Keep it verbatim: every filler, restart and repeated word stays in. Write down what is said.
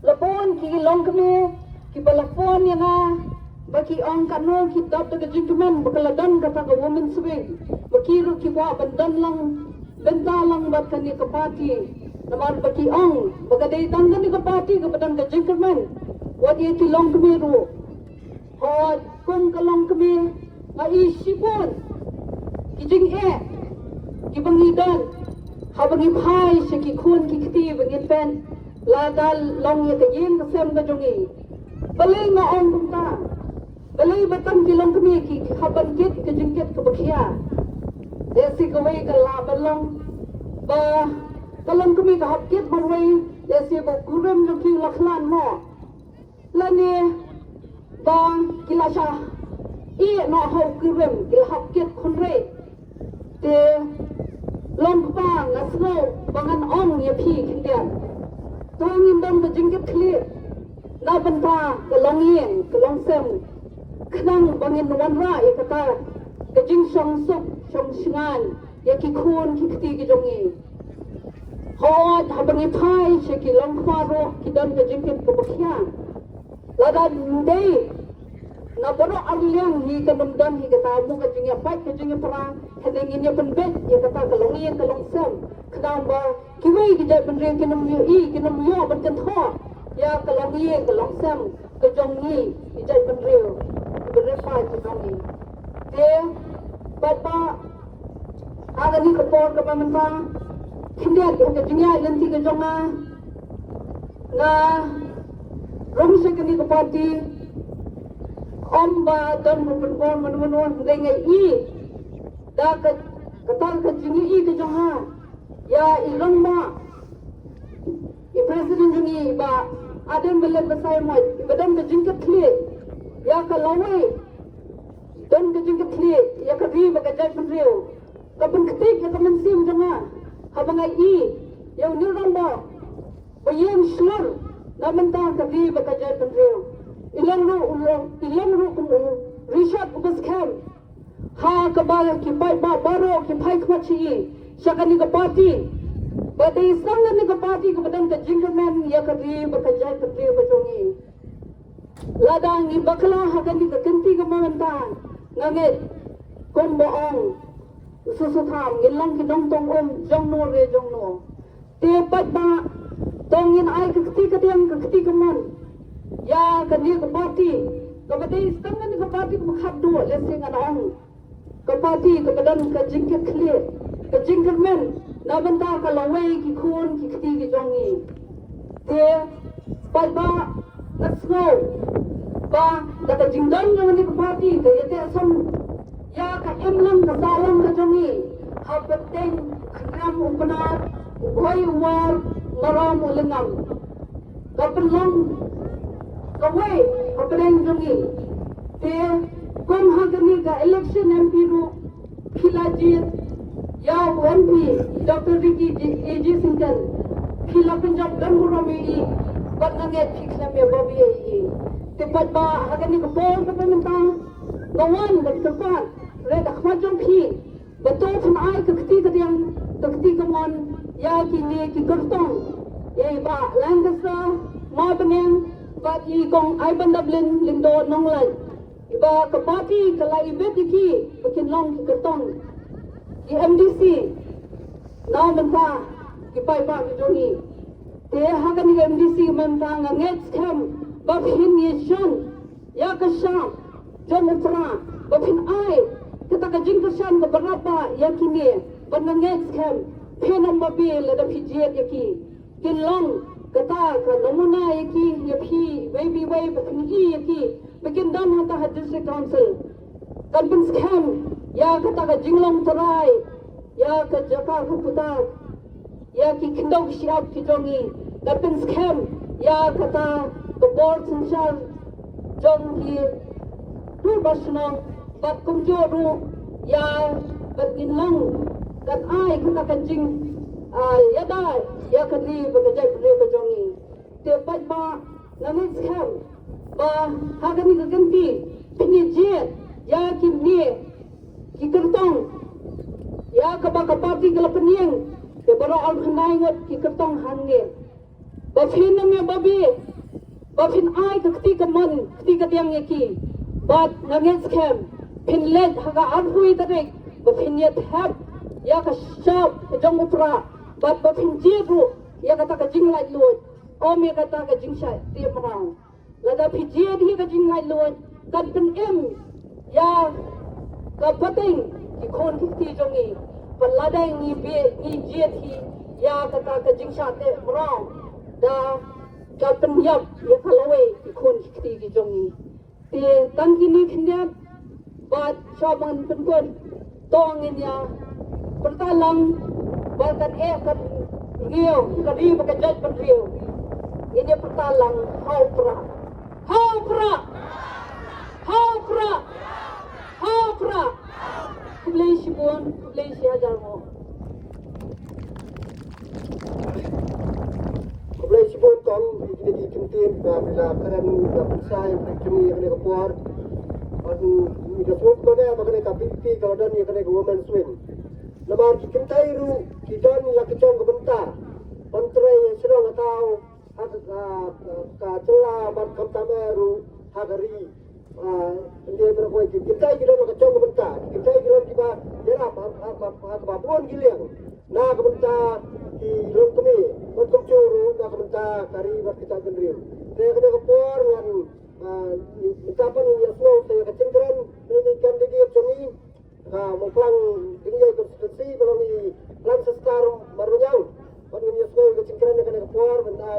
La pun ki longkmie kiba la pun ïa nga ba ki ong katno ki dap da ka jingkmen ba ka la don kata ka women's wing, ba ki ruh ki kwah ban don lang bynta lang bad kane ka party. Namar ba ki ong ba ka dei tang kane ka party kaba don ka jingkmen. Wat ïa ki longkmie ruh, hooid, kum ka longkmie nga ïohi shibun ki jingeh kiba ngi don haba ngi phai sha ki khun ki kti ba ngin peit. Lada long ïa ka ïing ka sem ka jong ngi, balei nga ong kumta? Balei ba tang ki longkmie ki hap ban kit ka jingkit kaba khia? Lehse kawei ka lah ban long ba ka longkmie ka hap kit marwei, lehse ba u kurim jong ki u la khlad mo, lane ba ki la shah ïeh noh ha u kurim, ki la hap kit khyndiat. Te long kpa, nga sngew ba ngan ong ïa phi khyndiat, to ngin don ka jingkitkhlieh na bynta ka longïing ka longsem, khnang ba ngin wanrah ïa kata ka jingshong suk shong shngaiñ ïa ki khun ki kti ki jong ngi. Hooid, haba ngi phai sha ki longkmie ruh ki don ka jingkit kaba khia. Lada ym dei na baroh ar liang hi kan ym don hi kata, mo, ka jingïapait ka jingïapra, hynrei ngin ïa pynbeit ïa kata ka longïing ka longsem, khnang ba kiwei ki jaitbynriew kin ym ïohi, kin ym ïoh ban kynthoh ïa ka longïing ka longsem ka jong ngi ki jaitbynriew, ki bynriew paid ki jong ngi. Te paidbah, ha kane ka por kaba mynta, khyndiat ïa ka jingïaid lynti ka jong nga, nga rung sha kane ka party ym ba don ba pynbor mano mano, hynrei nga i da ka, kata ka jingïohi ka jong nga ïa i rangbah, i president jong ngi, i Bah Ardent Miller Basaiawmoit, i ba don ka jingkitkhlieh ïa ka lawei, don ka jingkitkhlieh ïa ka ri bad ka jaitbynriew, ka pynktieh ïa ka mynsiem jong nga haba nga i ïa une u rangbah ba ïeng shlur na bynta ka ri bad ka jaitbynriew. I long ruh, i long ruh kum u Richard uba skhem ha kaba ki paidbah baroh ki phai khmat sha i, sha kane ka party. Ba dei tang kane ka party kaba don ka jingkyrmen ïa ka ri bad ka jaitbynriew ka jong ngi. Lada ngi bakla ha kane ka kynti kaba mynta, nga ngeit kumba ong u Soso Tham, ngin long ki nongtong um jong no re jong no. Te paidbah, to ngin ai ka kti kadiang ka kti kamon ïa kane ka party, kaba dei tang kane ka party kaba khatduh, lehse ngan ong ka party kaba don ka jingkitkhlieh, ka jingkyrmen na bynta ka lawei ki khun ki kti ki jong ngi. Te paidbah, nga sngew ba da ka jingdon jong kane ka party ka ïateh song ïa ka imlang ka sahlang ka jong ngi hapdeng u khyndiat u Pnar, u Bhoi u War, Maram u Lyngngam. Ka pynlong kawei hapdeng jong ngi. Te kum ha kane ka election M P ruh phi la jied ïa u M P Doctor Ricky A J Syngkon. Phi la pynjop don burom ïa i, bad nga ngeit phi khlem ïa bob ïa i. Te paidbah, ha kane ka por kaba mynta nga wan ban kyrpad rit ha khmat jong phi ba to phin ai ka kti kadiang ka kti kamon ïa kine ki kyrtong, ïa i Bah Lancaster Marbaniang bad i Kong Ivan Dablin Lyngdoh Nonglait. I ba ka party ka la ibit ïa ki ba kin long ki kyrtong, ki M D C na bynta ki paidbah ki jong ngi. Te ha kane ka M D C mynta nga ngeit skhem ba phin ïashon ïa ka shap jong u Prah ba phin ai kata ka jingkyrshan kaba bha ïa kine, bad nga ngeit skhem phin ym babe lada phi jied ïa ki. Kin long kata ka namuna ïa ki, ïa phi, wei pa wei ba phin ïohi ïa ki ba kin don hangta ha District Council. Kan pynskhem ïa kata ka jinglong trai ïa ka jaka ka puta, ïa ki khyndew ki shyiap ki jong ngi. Kan pynskhem ïa kata ka bor synshar jong ki Dorbar Shnong, bad kumjuh ruh ïa, bad ngin long, kan ai kata ka jing, ah, ïada ïa ka ri bad ka jaitbynriew ka jong ngi. Te paidbah, nga ngeit skhem ba ha kane ka kynti phin ïa jied ïa kine ki kyrtong ïa kaba ka party ka la pynïeng. Te baroh arphew khyndai ngut ki kyrtong hangne. Ba phin nang ïa ba bi, ba phin ai ka kti ka mon, kti ka diang ïa ki. Bad nga ngeit skhem, phin leit ha ka arphew tarik, ba phin ïa thep ïa ka shap ka jong u Prah, bad ba phin jied ruh ïa kata ka jinglaitluid, ym ïa kata ka jingshah tip mraw. Lada phi jied hi ka jinglaitluid, kan pynim ïa ka pateng ki khun ki kti jong ngi. Bad lada ngi bi, ngi jied hi ïa kata ka jingshah tip mraw, da ka pynïap ïa ka lawei ki khun ki kti ki jong ngi. Te tang kine khyndiat bad sha ban pynkut, to ngin ïa pyrta lang ba kan eh kan riew, ka ri ba ka jait ban riew. Ngin ïa pyrta lang, ha u Prah. Ha u Prah. Ha u Prah. Ha u Prah. Khublei shibun, khublei shihajar nguh. Khublei shibun kong, ïa kine ki kyntien ba phi la kren, ba pynshai, ba phi kynmaw ïa kane ka por. Bad ngi da sngewthuh ba kane ka VPP ka la don ïa kane ka Women's Wing. Namar ki kynthei ruh ki don la ka jong ka bynta ban trei shnong ha thaw, ha ka, ka, ka jylla bad khamtam eh ruh ha ka ri. Ah, ynda ba ki kynthei ki don la ka jong ka bynta, ki kynthei ki don kiba ïarap ha, ha, ha, ha kaba bun ki liang na ka bynta ki longkmie, bad kumjuh ruh na ka bynta ka ri bad ka jaitbynriew. Te kane ka por ngan, ah, mynta pat ngin ïa sngew ïa ka jingkren na ine i candidate jong ngi, ka Mawphlang Dingïei constituency, ba long i Lance Star Marbaniang. Bad ngin ïa sngew ïa ka jingkren ha kane ka por, ban ai